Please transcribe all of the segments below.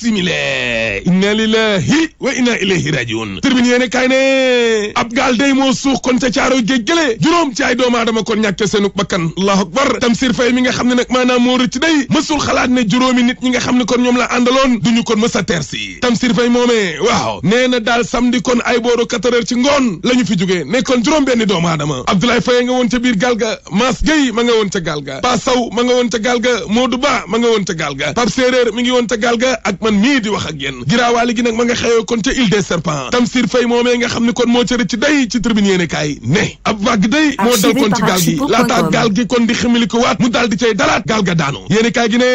simile inna lillahi wa inna ilayhi rajiun tribune yéene kaay ne ab gaal day moo suux kon ca caaro géej gële juróom ci ay doomu aadama kon ñàkke seenu bakkan allahu akbar Tamsir Faye mi nga xam ne nag maanaam moo rëcc day mësul xalaat ne juróomi nit ñi nga xam ne kon ñoom la àndaloon duñu kon mës a teer si Tamsir Faye moomee waaw nee na daal samedi kon ay booru 4 heures ci ngoon la ñu fi jógee nekkoon juróom benn doomu aadama Abdoulaye Faye nga woon ca biir gaal ga Mass Gueye ma nga woon ca gaal ga Pa Sow ma nga woon ca gaal ga Modou Ba ma nga woon ca gaal ga Pape Séréer mi ngi woon ca gaal ga ak man mii di wax ak yéen giraawaali gi nag ma nga xëyoo kon ca Île des Serpents Tamsir Faye moomee nga xam ne kon moo ca rëcc day ci tribune yéene kaay ne ab vague day moo dal kon ci gaal gi laataa gaal gi kon di ximili ko waat mu daal di cay dalaat gaal ga daanu yéene kaay gi ne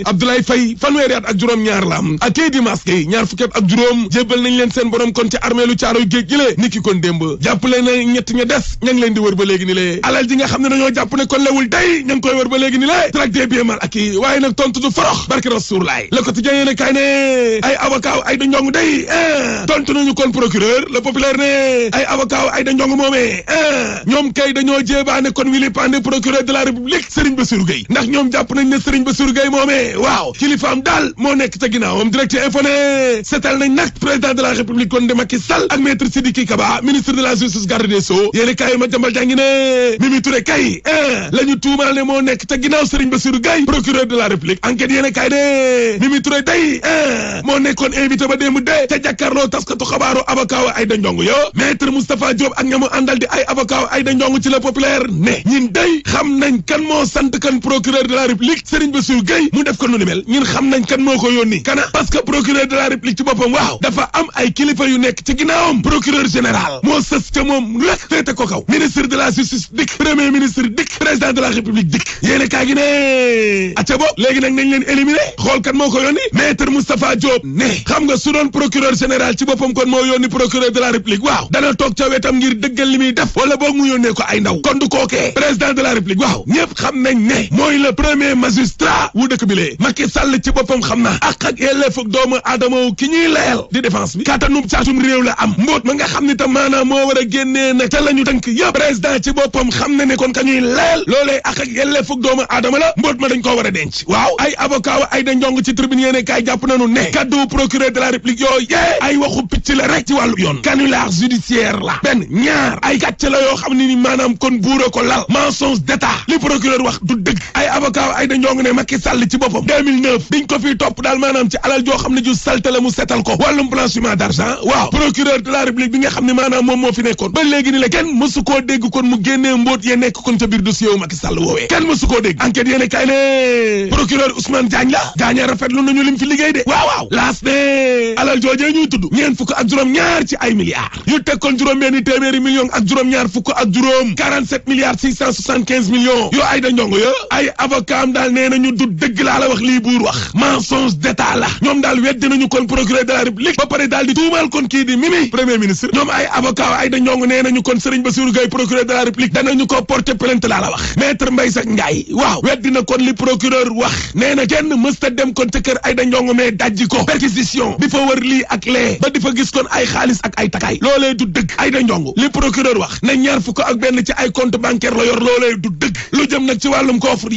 Abdoulaye Faye fanweeri at ak juróom ñaar la am ak kii di Mass Gueye ñaar fukki at ak juróom jébbal nañ leen seen borom kon ci armeelu Caaroy géej gi le niki kon démb jàppale na ñett ña des ña ngi leen di wër ba léegi ni lee alal ji nga xam ne dañoo jàpp ne kon lewul day ña ngi koy wër ba léegi ni lee tracté bien mal ak i waaye nag tontu du forox barke Rasulullaay Le Quotidien yéene kaay ne ay avocat ay da njong day tontu nañu kon procureur Le Populaire ne ay avocat ay da njong moomee ñoom kay dañoo jéebaane kon Willy Pandé procureur de la République Serigne Bassirou Gueye ndax ñoom jàpp nañ ne Serigne Bassirou Gueye moomee waaw kilifaam daal moo nekk ca ginnaawam Direct Info ne seetal nañ nag président de la République kon de Macky Sall ak maître Sidiki Kaba ministre de la justice garde des Sceaux yéene kaay ma jambal jàngi ne Mimi Touré kay la ñu tuumaal ne moo nekk ca ginnaaw Serigne Bassirou Gueye procureur de la République enquête yéene kaay ne Mimi Touré day moo nekkoon invité ba démb de ca jàkkaarloo taskatu xabaaru avocat wa Aïda Ndiongue yo maître Moustapha Diop ak ñamu àndal di ay avocat wa Aïda Ndiongue ci Le Populaire ne ñin day xam nañ kan moo sant kan procureur de la République Serigne Bassirou Gueye mu def ko nu ni mel ñin xam nañ kan moo ko yónni kana parce que procureur de la République ci boppam waaw dafa am ay kilifa yu nekk ci ginnaawam procureur général moo sës ca moom rek féete ko kaw ministre de la justice dikk premier ministre dikk président de la République dikk yéene kaa gi ne acca bo léegi nag nañ leen éliminer xool kan moo ko yónni maître Moustapha Diop ne xam nga su doon procureur général ci boppam kon moo yónni procureur de la République waaw dana toog ca wetam ngir dëggal li muy def wala boog mu yónnee ko ay ndaw kon du kookee président de la République waaw ñëpp xam nañ ne mooy le premier magistrat wu dëkk bi lee Macky Sall ci boppam xam na ak yelleefug doomu aadama ki ñuy layal di défense bi kàttanub caatum réew la am mbóot ma nga xam ne tam maanaam moo war a génnee nag ca la ñu tënk yëpp président ci boppam xam na ne kon ka ñuy layal loolee ak yelleefug doomu aadama la mbóot ma dañ koo war a denc waaw ay avocat wa Aïda Ndiongue ci tribune yéene kaay jàpp nañu ne kaddu procureur de la République yooyu yee ay waxu picc la rek ci wàllu yoon canular judiciaire la benn ñaar ay gàcce la yoo xam ne ni maanaam kon buura ko lal mensonge d'état li procureur wax du dëgg ay avocat wa Aïda Ndiongue ne Macky Sall ci boppam 2009 biñ ko fii topp daal maanaam ci alal joo xam ne ju salte la mu setal ko wàllum blanchiment d'argent waaw procureur de la République bi nga xam ne maanaam moom moo fi nekkoon ba léegi ni la kenn mësu koo dégg kon mu génnee mbóot yee nekk kon ca biir dossier wu Macky Sall woowee kenn mësu koo dégg enquête yéene kay ne procureur Ousmane Diagne la gaañee rafetlu nañu lim fi liggéey de waaw laas ne alal joojee ñuy tudd ñeent fukk ak juróom ñaar ci ay milliards yu teg kon juróom benni téeméeri millions ak juróom ñaar fukk ak juróom 47 milliards 675 millions yoo Aïda Ndiongue yo ay avocat am daal nee nañu du dëgg laa la wax lii buur wax mensonge d'état la ñoom daal weddi nañu kon procureur de la République ba pare daal di tuumal kon kii di Mimi premier ministre ñoom ay avocat Aïda Ndiongue nee nañu kon Serigne Bassirou Gueye procureur de la République danañu ko porter plainte laa la wax maître Mbaye Sack Ndiaye waaw weddi na kon li procureur wax nee na kenn mësta dem kon ca kër Aïda Ndiongue mais dajji ko perquisition di fa wër lii ak lee ba di fa gis kon ay xaalis ak ay takaay loolee du dëgg Aïda Ndiongue li procureur wax ne ñaar fukk ak benn ci ay compte bancaire la yor loolee du dëgg lu jëm nag ci wàllum coffre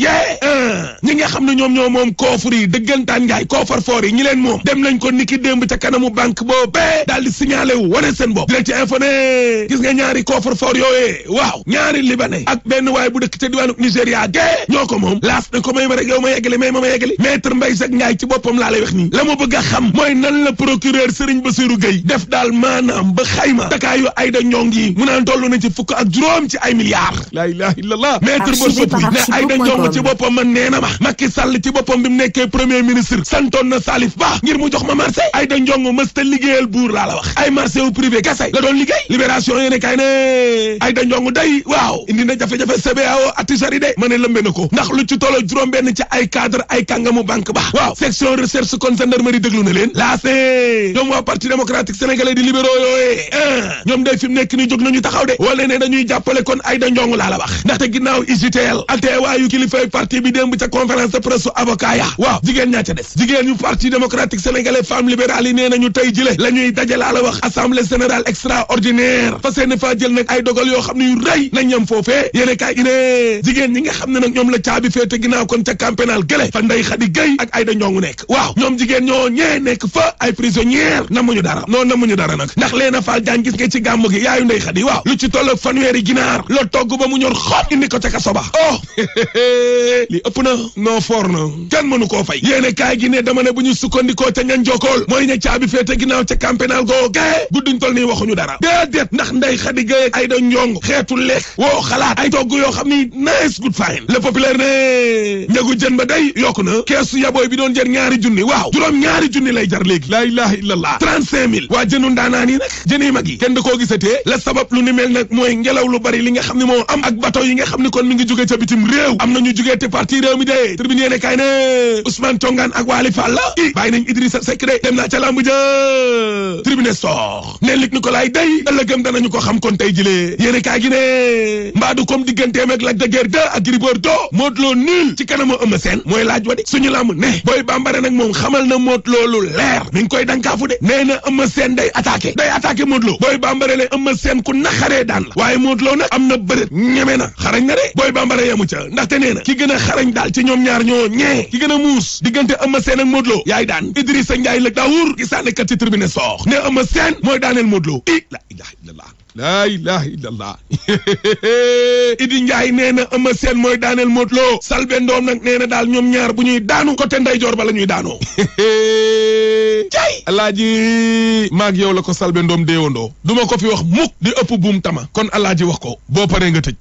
ñi nga xam ne ñoom ñoo moom coffre yi dëggantaan Njaay coffre fort yi ñi leen moom dem nañ ko niki démb ca kanamu banque boobee daal di signalé wu wane seen bopp Direct Info ne gis nga ñaari coffre fort yooyee waaw ñaari libanais ak benn waay bu dëkk ca diwaanu Nigéria gee ñoo ko moom laas ne ko may ma rek yow ma yeggali may ma yeggali maître Mbaye Sack Ndiaye ci boppam laa lay wax nii la ma bëgg a xam mooy nan la procureur Serigne Bassirou Gueye def daal maanaam ba xayma takaayu Aïda Ndiongue yi mu naan toll na ci fukk ak juróom ci ay milliards la ilaha illallah maître Borsopouy ne Aïda Ndiongue ci boppam man nee na ma Macky Sall ci boppam bi mu nekkee premier ministre santoon na Salif Ba ngir mu jox ma marché Aïda Ndiongue mësta liggéeyal buur laa la wax ay marché wu privé kese la doon liggéey libération yéene kay ne Aïda Ndiongue day waaw indi na jafe-jafe CBAO artisanat de ma ne lëmbe na ko ndax lu ci tolloo juróom benn ci ay cadre ay kàngamu banque ba waaw section recherche kon gendarmerie déglu na leen laase ñoom waa parti démocratique sénégalais di libéraux yooyee ñoom day fi mu nekk ni jóg nañu taxaw de wala ne dañuy jàppale kon Aïda Ndiongue laa la wax ndaxte ginnaaw UJTL alteewaayu kilifay parti bi démb ca conférence de presse avocat ya waaw jigéen ñaa ca des jigéen ñu parti démocratique sénégalais femmes libérales yi nee nañu tey jile la ñuy daje laa la wax assemblée générale extraordinaire fa seeni faa jël nag ay dogal yoo xam ne yu rëy nañ ñam foofee yéene kaay gi ne jigéen ñi nga xam ne nag ñoom la caabi féete ginnaaw kon ca camp pénal gële fa Ndeye Khady Gueye ak Aïda Ndiongue nekk waaw ñoom jigéen ñoo ñee nekk fa ay prisonnière namuñu dara noonu namuñu dara nag ndax Léna Fall Diagne gis nga ci gàmmu gi yaayu Ndey Xadi waaw lu ci toll fanweeri ginaar la togg ba mu ñor xob indi ko ca kaso ba oh li ëpp na non foor na kenn mënu koo fay yéene kaay gi ne dama ne bu ñu sukkandikoo ca ñan jokkool mooy ne caabi féete ginnaaw ca camp pénal googe gudduñ tol nii waxuñu dara déedéet ndax Ndey Xadi Gaye ay da njong xeetu lekk woo xalaat ay togg yoo xam ni nice good fine le populaire ne njëgu jën ba day yokku na keesu yabooy bi doon jar ñaari junni waaw juróom ñaari junni lay jar léegi laa ilaha illallah 35 000 waa jënu ndaanaan yi nag jën yi mag yi kenn da koo gisatee la sabab lu ni mel nag mooy ngelaw lu bari li nga xam ne moo am ak bateau yi nga xam ne kon mi ngi jóge ca bitim réew am na ñu jógee te parti réew mi de tribune yéene kaay ne Ousmane Thiongaan ak Waly Fall la i bàyyi nañ Idrissa Seck de dem naa ca lamb ja tribune sox ne Luc Nicolaï day ëllëgëm danañu ko xam kon tey jilee yéene kaay gi ne mbaadu comme digganteem ak Lac de Guiers 2 ak Gris Bordeaux Modou Lo nul ci kanamu Eumeu Sène mooy laaj wa di suñu lamb ne Boy Bambara nag moom xamal na Modou Lo lu leer mi ngi koy dankaafu de nee na Eumeu Sène day attaqué Modou Lo Boy Bambara ne Eumeu Sène ku naxaree daan la waaye Modou Lo nag am na bërët ñeme na xarañ na de Boy Bambara yemu ca ndaxte nee na ki gën a xarañ daal ci ñoom ñaar ñoo ñee ki gën a muus diggante Eumeu Sène ak Modou Lo yaay daan Idrissa Ndiaye lëg daawur gisaanekat ci tribune soox ne Eumeu Sène mooy daaneel Modou Lo la ilaha illallah laa ilaha illallah Idi Ndiaye nee na Eumeu Sène mooy daaneel Modou Lo Salbe Ndoom nag nee na daal ñoom ñaar bu ñuy daanu côté ndeyjoor ba la ñuy daanoo cay alaaji maag yow la ko Salbe Ndoom déewandoo duma ko fi wax mukk di ëpp buum tama kon alaaji wax ko boo paree nga tëj